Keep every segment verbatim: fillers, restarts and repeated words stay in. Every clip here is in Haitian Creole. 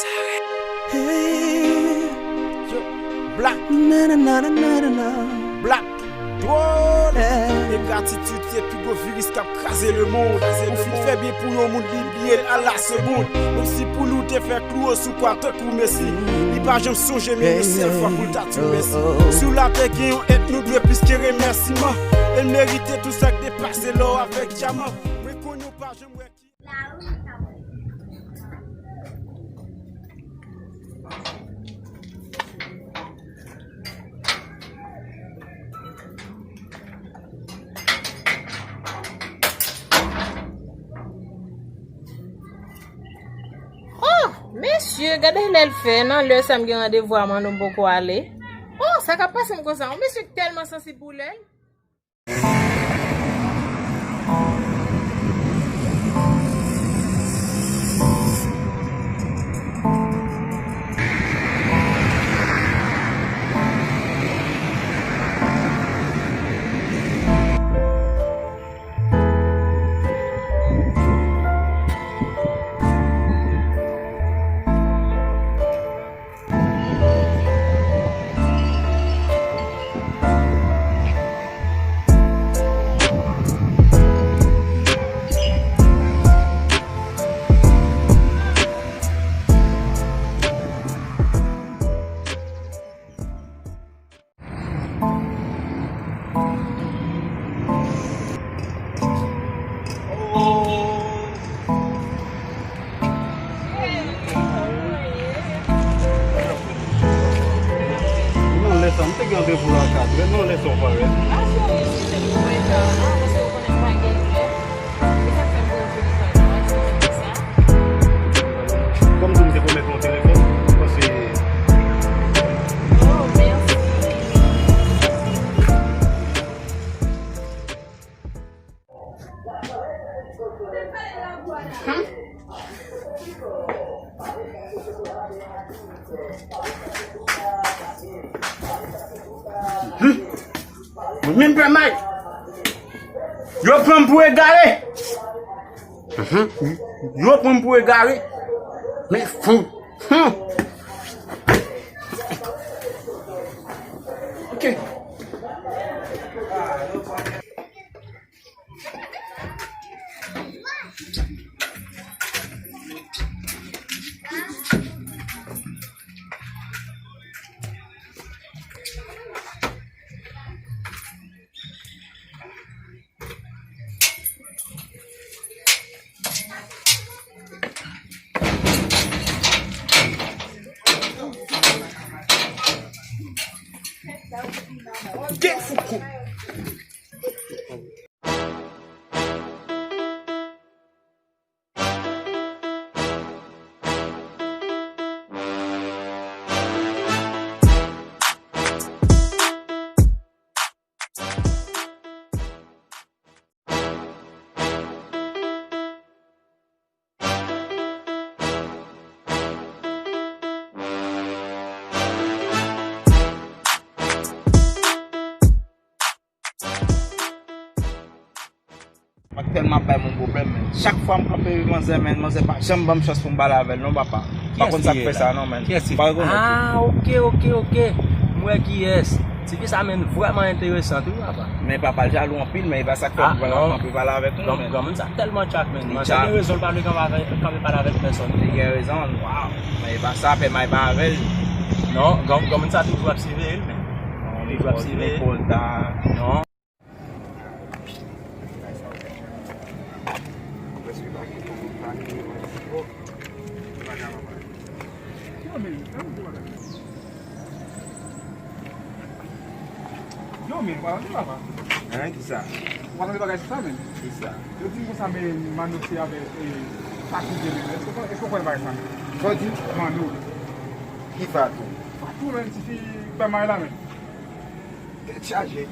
Hey, yo, Black. Na, na, na, na, na, na, na. Black. Dwòl. Hey. Engratitid se pi gwo viris k ap kraze lemonn. Ou fin fè byen pou yon moun, li bliye l a la segonn. Menm si pou li w te fè klou sou kwa tankou Messi. Li pa janm sonje menm yon sèl fwa pou l ta di w mèsi. Si w la te gen yon èt, nou dwe plis ke remèsiman. E l merite tou sa k depase lò avèk dyaman. Mwen konnen w pa janm wè ki Oh, mesye, gade lè l fè, nan lè sa m gen randevou a, mwen nou poko ale. Oh, sa k ap pase m konsa? Yon mesye k tèlman sansib pou lè l. Nan lè sa, m te gen randevou la a kat è. Nan lè sa, w parèt. Kòm di m te pwomèt ou yon telefòn, m panse. Mwen menm pè Mike. Yo pran m pou egare. Yo pran m pou egare. Men fou. Hmm. Ok. Gen fouko. Mwen tèlman ap bay moun pwoblèm, men chak fwa m kanpe manzè, men manzè pa janm ban m chans pou m pale avè l, non, papa. M pa konn sa k fè sa, non, men. M pa rekonèt li. Ah, ok, ok, ok. M wè kiyès. Ti fi sa, men, vrèman enteresan, wi, papa. Men papa l jalou anpil, men e pa sa k fè pou pale, kanpe pale avèk nou, men. Granmoun sa tèlman tchak, men. Manzè gen rezon, l pa vle kanpe avè, kanpe pale avèk pèsòn. Li gen rezon, waw. Men e pa sa, pè may pa avè l. Non, gran-, granmoun sa toujou ap siveye l, men. Non, li toujou ap siveye l. Non. Yo, men, pa tande papa. Hein, kisa? Ou pa tande bagay sou sa, men? Kisa? Yo di m konsa, men, Mano se avè, e, Fatou te, men. Èske, èske w konn bagay sa, men? Sa w di? Mano. Ki Fatou? Fatou, men, tifi pè may la, men. Tèt chaje.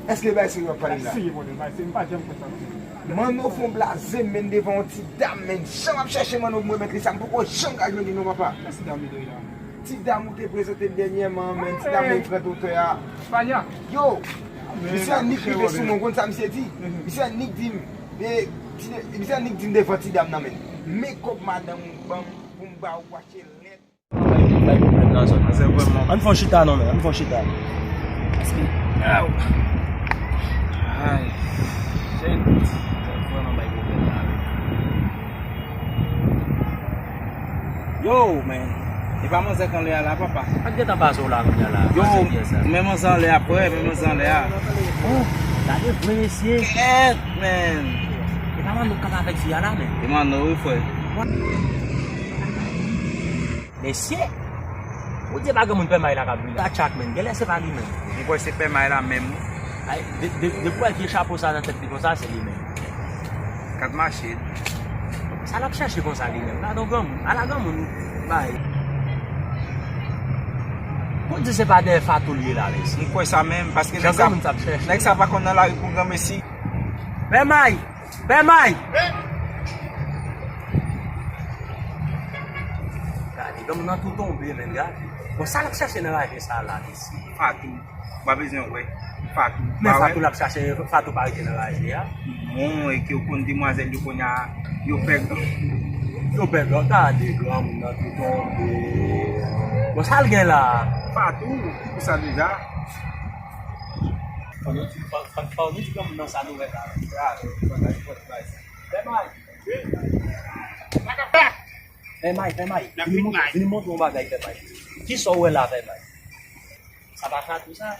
Èske bay serye w ap pale la? Serye, bòdè, bay serye, m pa janm kwè sa, non. Manno fon blaze m, men, devan yon ti dam, men. Jan m ap chèche Manno pou m remèt li sa, m poko janm ka jwenn li, non, papa. Kiyès ti dam li te ye la? Ti dam ou te prezante m dènyèman, men, ti dam nan ki pran otè a. Espanya. Yo, misye annik rive sou mwen, ou konn sa misye di? Misye annik di m, e, ti, misye annik di m devan ti dam nan, men. Men kòb madanm ou ban m pou m Ba ou wache lèd. Bay pwoblèm nan zòn nan. Ann fè yon chita non, men. Ann fè yon chita. Paske, aw. Ay, shit. Sa vrèman bay pwoblèm la, wi. Yo, man. E pa manzè k anlè a la, papa? Sa k gentan pase w la, kounye a la? Yo, men manzè anlè a, frè, men manzè anlè a. Oh, gade vre, mesye. Kèt, man. E pa manno k ap avèk fi a la, men. E manno, wi, frè. Mesye! Ou di e pa granmoun Pè May la k ap vini. Sa tchak, menm. Genlè se pa li menm. Mwen kwè se Pè May la menm. Ay, de, de, depi w wè vye chapo sa nan tèt li konsa, se li menm. Kat mache. Sa l ap chèche konsa li menm? Gade yon granmoun. Ala granmoun bay. Pou di se pa dèyè Fatou l ye la, mesye. Mwen kwè sa menm, paske nèg sa, nèg sa pa konn nan lari pou granmesi. Pè May! Pè May! Gade, granmoun nan tou tonbe, menm, gade. Bon, sa l ap chèche nan raje sa la, mesye? Fatou. Ou pa bezwen wè. Fatou. Men Fatou l ap chèche, Fatou pa rete nan raje a. Bon, e ke w konn demwazèl yo kounye a, yo pè gran. Yo pè gran, gade, granmoun nan tou tonbe. Bon, sa l gen la? Fatou, ki pou sa deja? Fò nou di, fò, fò, fò nou di granmoun nan sa nou wè la. Pè May. Pè May, Pè May. Vini montre, vini montre yon bagay, Pè May. Kisa w wè la, Pè May? Sa pa Fatou sa?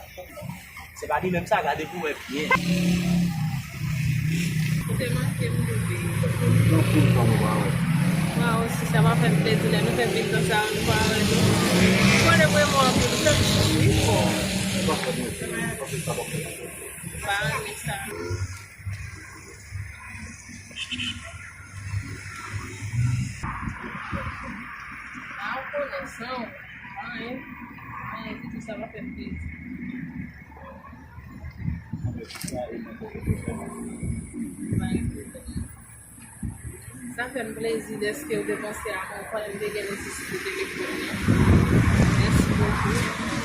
Se pa li menm sa, gade pou wè byen. Ou te manke m, bebe. Waw, sista, pa fè m plezi, lè nou fè vin konsa, nou pa wè nou. Ou konnen mwen renmen w anpil, ou fè m soufri fò. Pa renmen sa. A, ou konnen san w. Anyen. Anyen ditou, sa pa fè m plezi. Sa fè m plezi dèske w te panse a mwen pandan m te gen nesesite telefòn nan. Mèsi bokou.